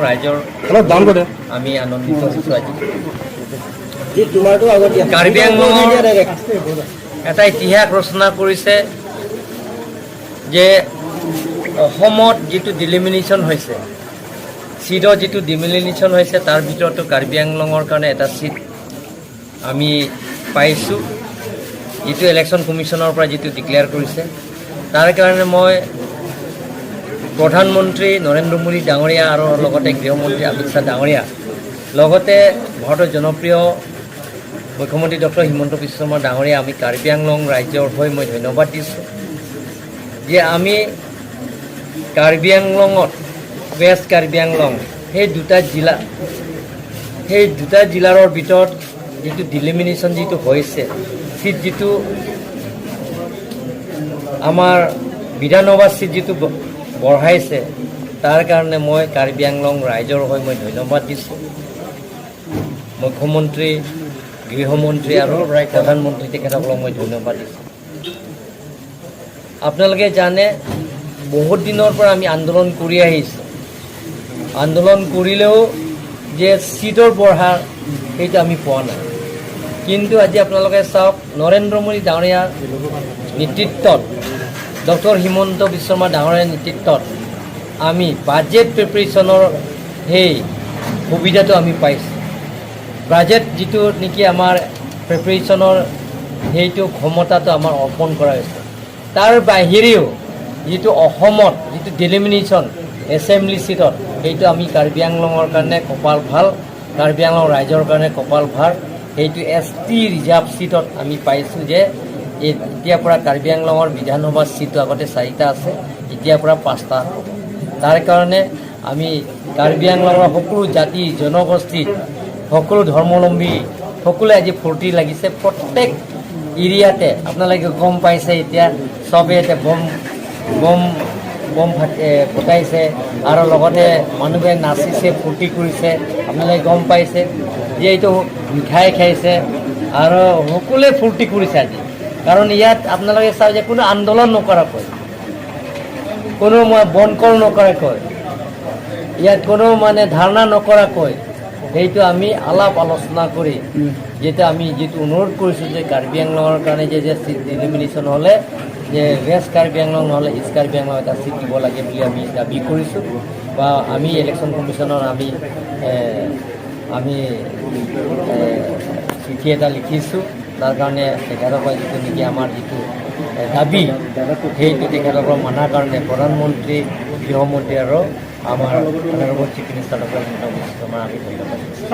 ৰাইজৰ অলপ ডাউন কৰি দে। আমি আনন্দিত হৈছোঁ আজি। তোমাৰটো আগত দিয়া। কাৰ্বি আংলঙৰ এটা ইতিহাস ৰচনা কৰিছে যে অসমত যিটো ডিলিমিনেশ্যন হৈছে, চিটৰ যিটো ডিলিমিনেশ্যন হৈছে, তাৰ ভিতৰতো কাৰ্বি আংলঙৰ কাৰণে এটা চিট আমি পাইছোঁ, যিটো ইলেকশ্যন কমিশ্যনৰ পৰা যিটো ডিক্লেয়াৰ কৰিছে। তাৰ কাৰণে মই প্ৰধানমন্ত্ৰী নৰেন্দ্ৰ মোদী ডাঙৰীয়া আৰু লগতে গৃহমন্ত্ৰী অমিত শ্বাহ ডাঙৰীয়া, লগতে ভাৰতৰ জনপ্ৰিয় মুখ্যমন্ত্ৰী ডক্টৰ হিমন্ত বিশ্ব শৰ্মা ডাঙৰীয়া, আমি কাৰ্বি আংলং ৰাজ্যৰ হৈ মই ধন্যবাদ দিছোঁ যে আমি কাৰ্বি আংলঙত ৱেষ্ট কাৰ্বি আংলং সেই দুটা জিলাৰৰ ভিতৰত যিটো ডিলিমিনেশ্যন যিটো হৈছে, চিট যিটো আমাৰ বিধানসভা চিট যিটো বঢ়াইছে, তাৰ কাৰণে মই কাৰ্বি আংলং ৰাইজৰ হৈ মই ধন্যবাদ দিছোঁ। মুখ্যমন্ত্ৰী, গৃহমন্ত্ৰী আৰু প্ৰধানমন্ত্ৰী তেখেতসকলক মই ধন্যবাদ দিছোঁ। আপোনালোকে জানে, বহুত দিনৰ পৰা আমি আন্দোলন কৰি আহিছোঁ। আন্দোলন কৰিলেও যে চিটৰ বঢ়া সেইটো আমি পোৱা নাই। কিন্তু আজি আপোনালোকে চাওক, নৰেন্দ্ৰ মোদী ডাঙৰীয়াৰ নেতৃত্বত, ডক্টৰ হিমন্ত বিশ্ব শৰ্মা ডাঙৰীয়াৰ নেতৃত্বত আমি বাজেট প্ৰিপেৰেশ্যনৰ সেই সুবিধাটো আমি পাইছোঁ। বাজেট যিটো নেকি আমাৰ প্ৰিপেৰেশ্যনৰ সেইটো ক্ষমতাটো আমাৰ অৰ্পণ কৰা হৈছে। তাৰ বাহিৰেও যিটো অসমত যিটো ডিলিমিনেশ্যন এছেম্বলি চিটত, সেইটো আমি কাৰ্বি আংলঙৰ কাৰণে কপাল ভাল, কাৰ্বি আংলং ৰাইজৰ কাৰণে কপাল ভাল, সেইটো এছ টি ৰিজাৰ্ভ চিটত আমি পাইছোঁ যে এই এতিয়াৰ পৰা কাৰ্বি আংলঙৰ বিধানসভা চিটটো আগতে চাৰিটা আছে, এতিয়াৰ পৰা পাঁচটা হ'ব। তাৰ কাৰণে আমি কাৰ্বি আংলঙৰ সকলো জাতি জনগোষ্ঠী, সকলো ধৰ্মাৱলম্বী সকলোৱে আজি ফূৰ্তি লাগিছে। প্ৰত্যেক এৰিয়াতে আপোনালোকে গম পাইছে, এতিয়া চবে এতিয়া বম বম বম ফুটাইছে আৰু লগতে মানুহবোৰে নাচিছে, ফূৰ্তি কৰিছে। আপোনালোকে গম পাইছে যে এইটো মিঠাই খাইছে আৰু সকলোৱে ফূৰ্তি কৰিছে আজি। কাৰণ ইয়াত আপোনালোকে চাওক যে কোনো আন্দোলন নকৰাকৈ, কোনো মই বনকল নকৰাকৈ, ইয়াত কোনো মানে ধাৰণা নকৰাকৈ সেইটো আমি আলাপ আলোচনা কৰি যেতিয়া আমি যিটো অনুৰোধ কৰিছোঁ যে কাৰ্বি আংলঙৰ কাৰণে যে চিট ডিলিমিনেশ্যন হ'লে যে ৱেষ্ট কাৰ্বি আংলং নহ'লে ইষ্ট কাৰ্বি আংলং এটা চিট দিব লাগে বুলি আমি দাবী কৰিছোঁ বা আমি ইলেকশ্যন কমিশ্যনৰ আমি চিঠি এটা লিখিছোঁ। তাৰ কাৰণে তেখেতসকলে যিটো নেকি আমাৰ যিটো দাবী, সেইটো তেখেতসকলৰ মানাৰ কাৰণে প্ৰধানমন্ত্ৰী, গৃহমন্ত্ৰী আৰু আমাৰ honourable chief minister doctor Himanta Biswa Sarma আমি ধন্যবাদ দিছোঁ।